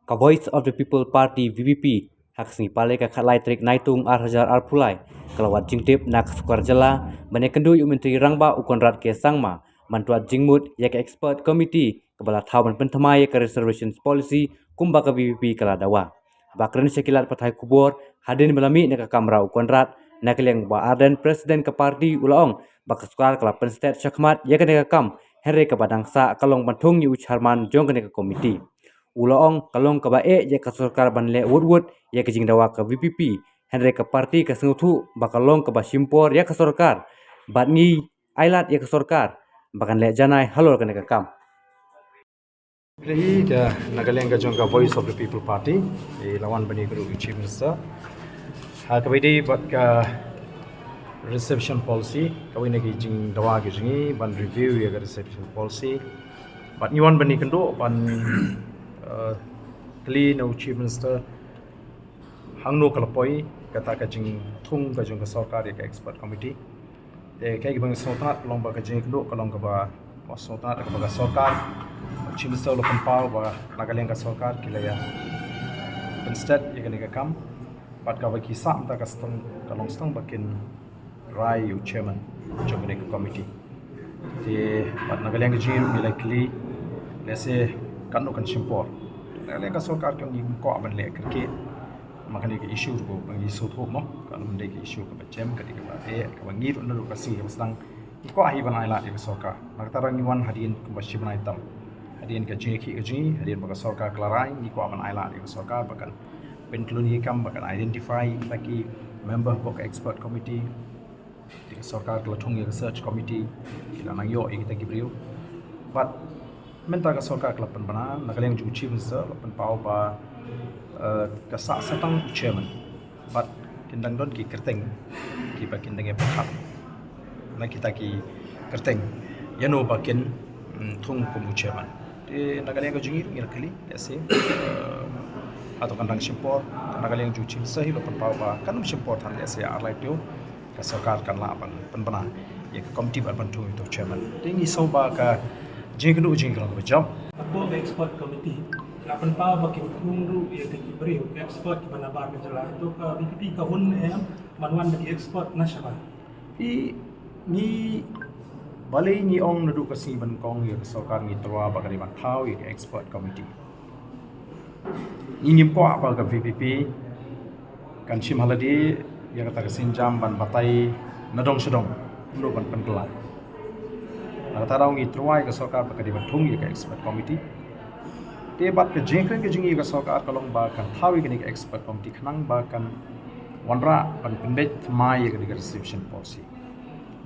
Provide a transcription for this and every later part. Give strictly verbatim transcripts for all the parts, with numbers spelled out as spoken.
Ka Voice of the People Party, V P P, ha ka sngi Palei ka khatlai tarik Naitung ar hajar arphew lai, ka la wad jingtip na ka sorkar jylla ban ïakynduh ïa u Myntri Rangbah u Conrad K Sangma ban twad jingmut ïa ka expert committee kaba la thaw ban pynthymmai ïa ka reservations policy kumba ka V P P ka la dawa. Haba kren sha ki lad pathai khubor hadien ba la mih na ka kamra u Conrad, na ka liang u Bah Ardent, President ka party, u la ong ba ka sorkar ka la pynstet shakhmat ïa kane ka kam, hynrei kaba dang sah ka long ban thung ïa u chairman jong kane ka committee. U la ong ka long kaba eh ïa ka sorkar ban leh wut wut ïa ka jingdawa ka V P P, hynrei ka party ka sngewthuh ba ka long kaba shim por ïa ka sorkar, bad ngi ai lad ïa ka sorkar ba kan leh janai halor kane ka kam. Hi ka, na ka liang ka jong ka Voice of the People Party, i la wan ban ïakynduh u Chief Minister ha kaba ïadei bad ka reservation policy, kawei na ki jingdawa ki jong ngi ban review ïa ka reservation policy. Bad ngi wan ban ïakynduh ban, eh, kylli na u Chief Minister hangno ka la poi kata ka jingthung ka jong ka sorkar ïa ka expert committee. Te kaei kaba ngi sngewtynnat ka long ba ka jingïakynduh ka long kaba, ba sngewtynnat kaba ka sorkar, u Chief Minister u la pynpaw ba na ka liang ka sorkar ki la ïa pynstet ïa kane ka kam. Bad kaba ki sah mynta ka stang, ka long stang ba kin rai ïa u chairman jong kane ka committee. Te bad na ka liang ka jong ngi ruh ngi la kylli, lehse katno kan shim por. Na ka liang ka sorkar ka ngi kwah ban leh kyrkieh. Ma kane ka issue ruh ba ngi sngewthuh mo, ka long dei ka issue kaba jem, ka dei kaba eh, kaba ngi ruh naduh ka sngi kaba sdang ngi kwah hi ban ai lad ïa ka sorkar. Na kata ruh ngi wan hadien kumba shi bnai tam, hadien ka jingïakhih ka jong ngi, hadien ba ka sorkar ka la rai, ngi kwah ban ai lad ïa ka sorkar ba kan pynkhlaiñ ïa ka kam, ba kan identify kita ki member hapoh ka expert committee. Te ka sorkar ka la thung ïa ka search committee, ki la nang ïoh ïa kita ki briew. Bad mynta ka sorkar ka la pynbna, na ka liang jong u Chief Minister la pynpaw ba, eh, ka sah sa tang u chairman. Bad kin dang don ki kyrteng kiba kin dang ïa pyrkhat na kita ki kyrteng ïano ba kin, mm, thung kum u chairman. Te na ka liang ka jong ngi ngi la kylli, lehse, eh, hato kan dang shim por. Na ka liang jong u Chief Minister hi la pynpaw ba kan ym shim por than, lehse ar lai taïew ka sorkar kan lah ban pynbna ïa ka committee ban pynthung ïa uto u chairman. Te ngi sngew ba ka jingïakynduh jong ngi ka long kaba jop. Hapoh ka expert committee la pynpaw ba kin thung ruh ïa kita ki briew expert kiba na bar ka jylla. To ka V P P ka hun ne em ban wan da ki expert na shabar? Te ngi, balei ngi ong naduh ka sngi ba nyngkong ïa ka sorkar ngi tyrwa ba ka dei ban thaw ïa ka expert committee? Ngi ngim kwah ba ka V P P kan shim ha lade ïa kata ka sienjam ban batai na dong sha dong, kumno ban pynkylla. Na kata daw ngi tyrwa ïa ka sorkar ba ka dei ban thung ïa ka expert committee. Te bad ka jingkren ka jong ngi ïa ka sorkar ka long ba kan thaw ïa kane ka expert committee khnang ba kan wanrah ban pynbeit thymmai ïa kane ka reservation policy.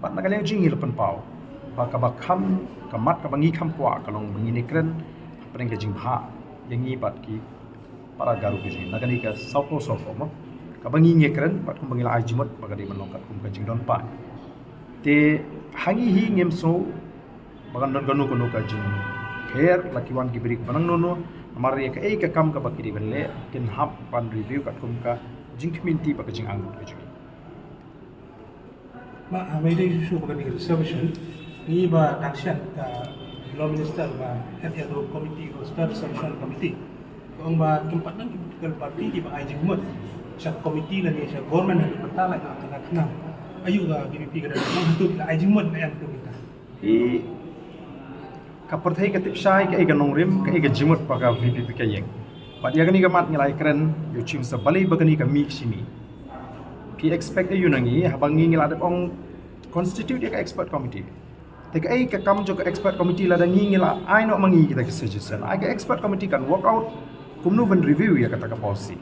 Bad na ka liang jong ngi la pynpaw ba kaba kham, ka mat kaba ngi kham kwah ka long ba ngin ïakren hapdeng ka jingbha ïa ngi bad ki para Garo ka jong ngi na kane ka sawphew sawphew mo. Kaba ngi ngi ïakren bad kumba ngi la ai jingmut ba ka dei ban long katkum ka jingdon paid. Te ha ngi hi ngim sngew ba kan don kano kano ka jingpher la ki wan ki briew ba nang nono, namar ïa kaei ka kam kaba ki dei ban leh kin hap ban review katkum ka jingkhmih lynti bad ka jingangnud ka jong ngi. Ba, ah, mynta issue ba kane ka reservation, ngi ba dang shen ka Law Minister ba head ïa ka committee, roster reservation committee. Ka ong ba kim pat don ki political party kiba ai jingmut sha committee lane sha government ha ka bynta la ka kane ka khnang. Aïu ka V P P ka dang ong hato ki la ai jingmut la em tu kita? I ka pyrthei ka tip shai kaei ka nongrim, kaei ka jingmut ba ka V P P ka ïeng. Bad ïa kane ka mat ngi la ïakren ïa u Chief Minister balei ba kane ka mih shi mih. Ki expect aïu na ngi haba ngi ngi la dep ong constitute ïa ka expert committee? Te kaei ka kam jong ka expert committee lada ngi ngi la ai noh ma ngi kita ki suggestion? Ai ka expert committee kan work out kumno ban review ïa kata ka policy.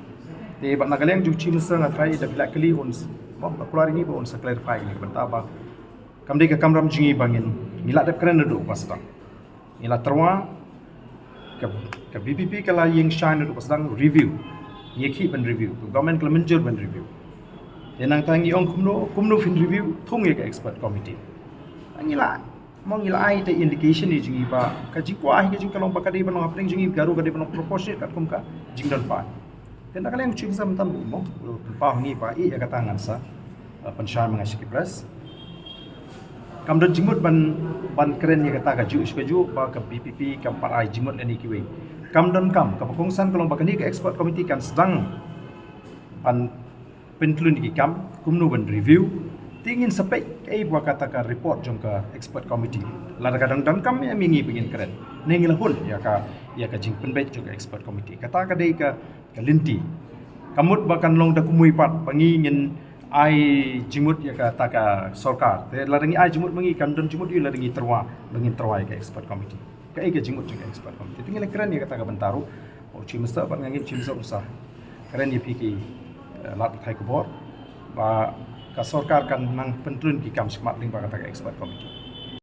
Te bad na ka liang jong u Chief Minister nga tharai da phi la kylli un s-, mo, nga kular ïa ngi ba un sa clarify ïa ngi bynta ba kam dei ka kamram jong ngi ba ngin, ngi la dep kren naduh ba sdang. Ngi la tyrwa, ka, ka V P P ka la ïeng shai naduh ba sdang review. Ngi ïakhih ban review, ka government ka la mynjur ban review. Te nangta ngi ong kumno, kumno phin review, thung ïa ka expert committee. Ngi la, mo ngi la ai te indication ïa jong ngi ba ka jingkwah hi ka jong ka long ba ka dei ban long hapdeng jong ngi Garo ka dei ban long proportionate katkum ka jingdon paid. Te na ka liang u Chief Minister mynta u mo, u pynpaw ha ngi ba ïa kata ngan sa, eh, pynshai ma nga sha ki press. Kam don jingmut ban, ban kren ïa kata kajuh sha kajuh ba ka V P P kam pat ai jingmut lane kiwei. Kam don kam, kaba kongsan ka long ba kane ka expert committee kan sdang ban pynthlun ki kam, kumno ban review. Te ngin sa peit kaei ba kata ka report jong ka expert committee. Lada ka dang don kam ïa ngi ba ngin kren. Ne ngi la hun ïa ka, ïa ka jingpynbeit jong ka expert committee. Kata ka dei ka, ka lynti. Ka mut ba kan long da kumwei pat ba ngi ngin ai jingmut ïa kata ka sorkar. Te lada ngi ai jingmut ba ngi kan don jingmut ïa lada ngi tyrwa, ba ngin tyrwa ïa ka expert committee. Kaei ka jingmut jong ka expert committee. Te ngi la kren ïa kata ka bynta ruh. U Chief Minister bad nga ngeit Chief Minister u sa kren ïa phi ki, eh, lad pathai khubor ba ka sorkar kan nang pynthlun ki kam shakhmat lyngba kata ka expert committee.